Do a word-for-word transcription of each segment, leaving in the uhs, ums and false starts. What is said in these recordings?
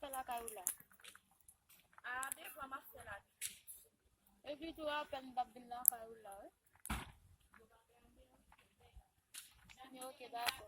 fè lakay ou la? A, devwa m ap fè la. Epi tou, apèn m t ap vin lakay ou la, wi. Men oke, dakò.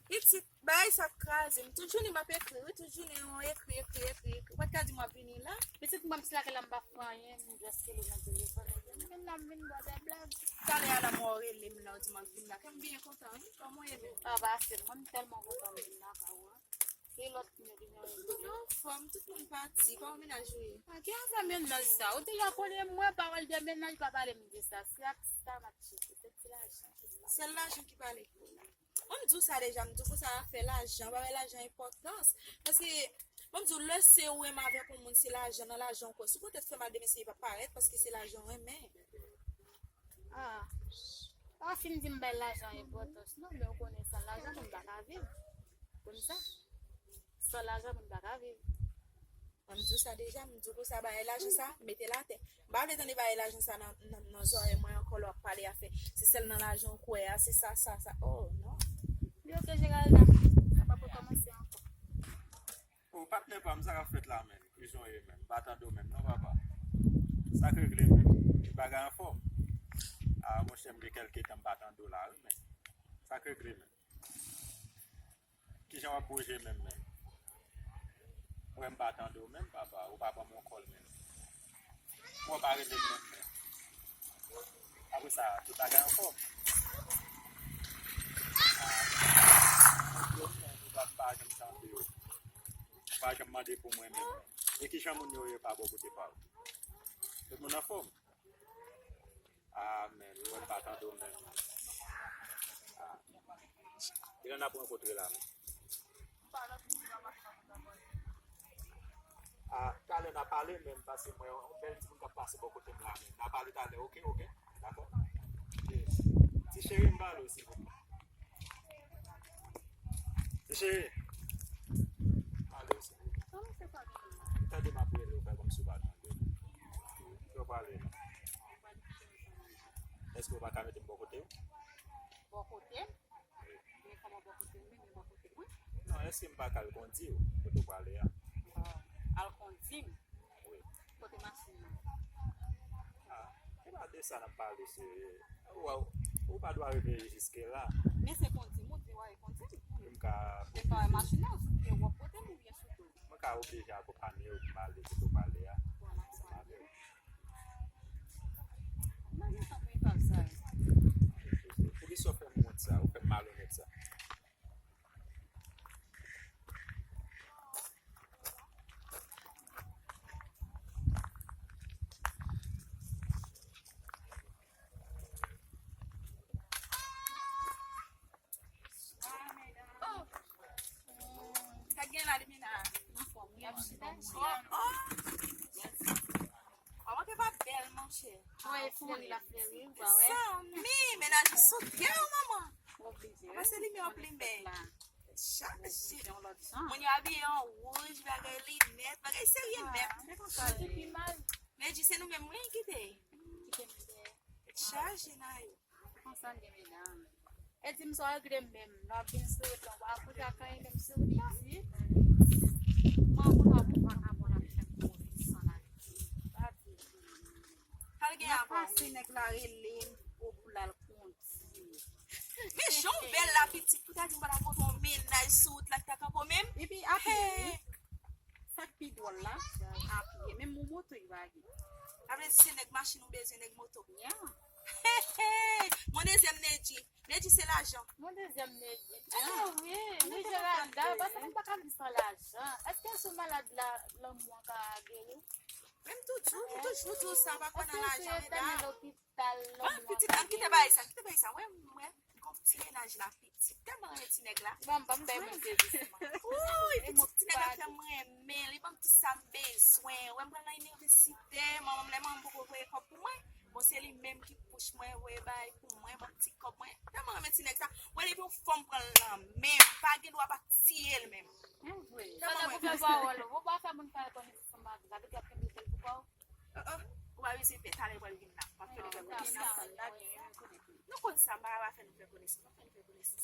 Pitit, bagay sa kraze m. Tout jounen m ap ekri, wi, tout jounen yon ekri, ekri, ekri, ekri. Ou pa t ka di m w ap vini la? Pitit, mwen, m si lakay la, m pa fè anyen, m just rele nan telefòn. M vin la, m vin bò de blag. Talè a la, mwen w rele m la, w di m w ap vin la. Kè m byen kontan, wi. Kòman w ye menm? A, pa ase, mwen, m tèlman kontan m vin lakay ou a. Se lòt moun yo ki gen rezon. Tout moun anfòm, tout moun pati. Kòman mennaj ou ye? A, ki afè mennaj sa? Ou deja konnen mwen, pawòl de mennaj pa pale m de sa. Se ak sa m ap chèche, se ti lajan. Sèl lajan ki pale. Mwen, m di w sa deja, m di w konsa afè lajan, bagay lajan enpòtans. Paske, mwen, m di w, lè se ou renmen avèk yon moun, se lajan, nan lajan ou kwè. Si w pote fè mal demen, se li p ap parèt, paske se lajan ou renmen. A, pa fin di m bay lajan enpòtans, non, men ou konnen san lajan, moun pa ka viv. Konn sa. San lajan, moun pa ka viv. Mwen, m di w sa deja, m di w konsa, bagay lajan sa, mete l atè. M pa vle tande bagay lajan sa nan, nan, nan zòrèy mwen ankò, lè w ap pale afè. Se sèl nan lajan ou kwè a, se sa, sa, sa. Oh, non. Li oke, Geralda. Nou p ap rekòmanse ankò. O, patnè pa m, sa k ap fèt la, menm? Kijan w ye, menm? M pa tande w menm, non, papa. Sa k regle, menm? Tout bagay anfòm? A, monchè, m gen kèlke tan m pa tande w la, wi, menm. Sa k regle, menm? Kijan w ap bouje menm, menm? Mwen, m pa tande w menm, papa. Ou pa ban m yon kòl menm. Mwen, w pa rele m menm, menm. Apre sa, tout bagay anfòm? A, yo fè nou pa, pa janm tande yo. Pa janm mande pou mwen menm, menm. E kijan moun yo ye pa bò kote pa w? Tout moun anfòm? Amèn. Mwen pa tande w menm. A. Kilè n ap rankontre la menm? A, talè n a pale menm, paske mwen yon bèl timoun k ap pase bò kote m la menm. N a pale talè, oke, oke? Dakò? Ti cheri, m pale w, silvouplè. Ti cheri. Pale w, silvouplè. Tande m ap rele w, fè kòmsi w pa tande. Ki w pale la? Èske w pa ka mete m bò kote w? Bò kote m? Men kòman bò kote m? Men bò kote mwen? Non, èske m pa ka al kondi w kote w prale a? Al kondi m? Wi. Kote machin nan? A, e pa de sa n ap pale, cheri. Ou, ou pa dwe rive jiske la. Men se kondi m ou di w ale kondi m. Pou m ka. Depa wè machin nan sou pye w ap pote m oubyen sou do? Mwen ka oblije akonpanye w pou m ale kote w prale a. Bon, m akonpanye w. M pa gen tan pou epav sa yo. Poukisa w fè m wont sa? Ou fè m malonèt sa? Sa k gen la, Limena? Anfòm, wi, anfòm. Oh, oh. Ou manke pa bèl, monchè. Mwen, e fou, li la fè ri, ou pa wè? Zanmi, mennaj ou sou kè w, manman. Oblije. Apa se limyè w ap limen? Chaje. Moun yo abiye an wouj, bagay linèt, bagay serye nèt. Se konsa li ye. Nedji, se nou menm, wi, ki te. Ki te mete. Chaje nan yo. Konsa n gen medam. E di m sa w regle menm. Lè w ap vin sou wout lan, w pa koute ak anyen menm sou wout lan. Manman w ap fè m move san lavi. Pa di. Pral gen avan. Pase nèg la rele m pou l al kondi. Men jan w bèl la pitit, pou ta di m pa ta kontre yon mennaj sou wout la ki ta kanpe w menm. Epi apye, wi. Sa k pi dwòl la, apye. Menm yon moto li pa gen. Sa vle di se nèg machin ou bezwen, nèg moto. Yeah. Mon dezyèm Nedji. Nedji se lajan. Mon dezyèm Nedji. Ah, wi, wi, Geralda, paske nou pa ka viv san lajan. Èske sou malad la, lanmou an ka geri? Men m toujou, m toujou di w sa, pa kwè nan lajan, Eda. Èske w sou eta nan lopital, lanmou an ka geri? Ban m pitit, ban m kite bagay sa, kite bagay sa. Wè, wè, gon ti mennaj la, pitit. Tèlman renmen ti nèg la. Ban m, ban m bay moun sezisman. Wouy, pitit ti nèg la fè m renmen, li ban m tout sa m bezwen. Wè, m pral nan inivèsite, manman m, lè manman m poko voye kòb pou mwen. Bon, se li menm ki pous mwen, voye bagay pou mwen, ban m ti kòb mwen. Tèlman renmen ti nèg sa. Wè, depi yon fanm pran l nan men, m pa gen dwa pa tiye l menm. Tèlman mwen renmen. Ou pa fè moun fè konesans ansanm avè l, ou ap kenbe sèl pou kò w. Uh-uh. Ou pa bezwen pè, talè pral vin la. M ap fè nou fè konesans. Nou konn sa, m pa ka pa fè nou fè konesans. M ap fè nou fè konesans.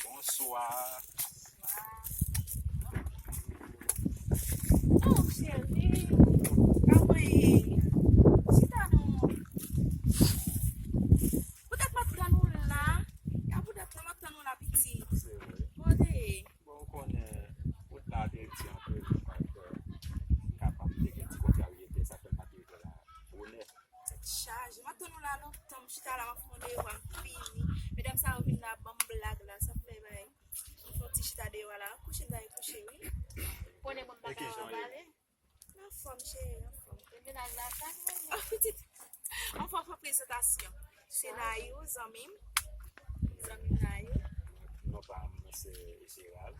Bonswa. Oh, cheri. Kòman ye? Chita non. Poutèt m ap tann ou la. A poutèt la m ap tann ou la, pitit. Kote? Bon, ou konnen, wout la te di anpil, m pa t, euh, kapab, te gen ti kontraryete, sa fè m pa t rive la bonè. Tèt chaje. M ap tann ou la lontan, m chita la, m ap fè yon devwa, m fini. Medam sa yo vin la, ban m blag la, sa fè bay. M fè yon ti chita deyò a la, kouche m ta kouche, wi. Konnen mwen pa ka pale. Anfòm, cheri, anfòm. E mennaj la, sa nou menm. Oh, pitit. Anfòm, fè prezantasyon. Se Nayou, zanmi m. Zanmi m Nayou. Non pa m, se Gérald.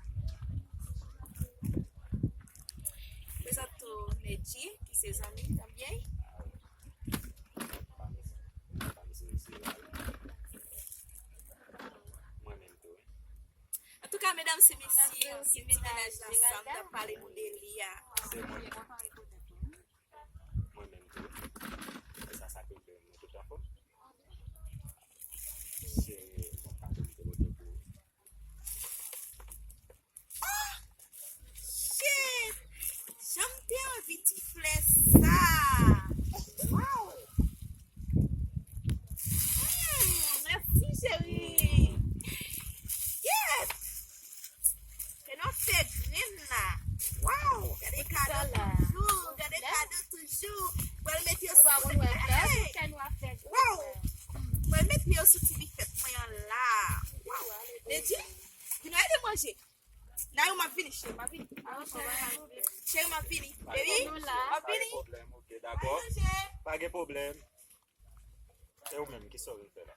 Prezante w Nedji, ki se zanmi m, tanbyen. Pa m, pa m, se Gérald. Mwen menm tou, wi. Antouka, medam e mesye, se ti mennaj la sa m t ap pale nou de li a. Se mwen menm. Mwen menm tou. E sa, sa tou de nou tout anfòm. Se yon kado m te pote pou ou. Ah! Shit! Jan m te anvi ti flè sa! Wow! Hmm, mèsi, cheri! Yes! E nou ap fè grenn la. Wow! Gade kado toujou, gade kado toujou. Pral mete yo sou, hey! Wow! Pral mete yo sou ti bifèt mwen an la. Wow! Nedji, vin ede manje. Nayou, m ap vini, cheri, m ap vini. Cheri, m ap vini. Baby, m ap vini. Pa gen pwoblèm, ok, dakò. Pa gen pwoblèm. E ou menm, kisa w vin fè la?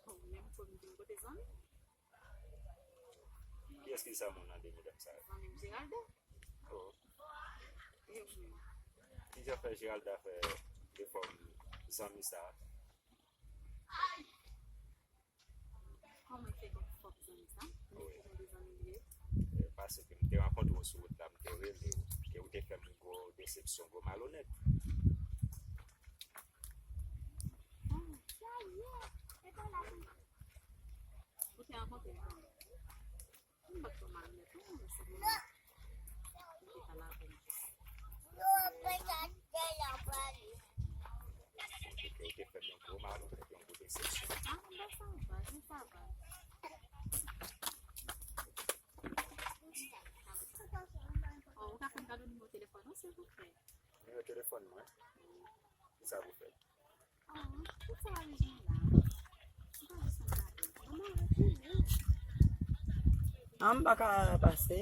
Bon, mwen menm, fò m vin kote zanmi. Kiyès ki sa moun nan de medam sa yo? Zanmi m Geralda. Oh. Wi, wi. Kijan fè Geralda fè de fòm zanmi sa? Kòman fè de fòm zanmi sa? Wi. Mwen de zanmi m ye. E, paske m te rankontre w sou wout la, m te rele w, ke ou te fè m gwo desepsyon, gwo malonèt. Ah, sa ye. E pa la pou ou te rankontre m. M pa t fè w malonèt, non, men se mwen. Ou te ka lave m. Ou te fè m yon gwo malonèt, yon gwo desepsyon. Ah, bon, sa va, bon, sa va. Oh, ou ka fè m kado nimewo telefòn ou, silvouplè? Nimewo telefòn mwen? Kisa pou fè? An, m pa ka pase.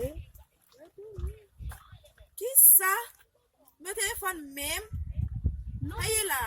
Kisa? Nimewo telefòn menm? Aye la.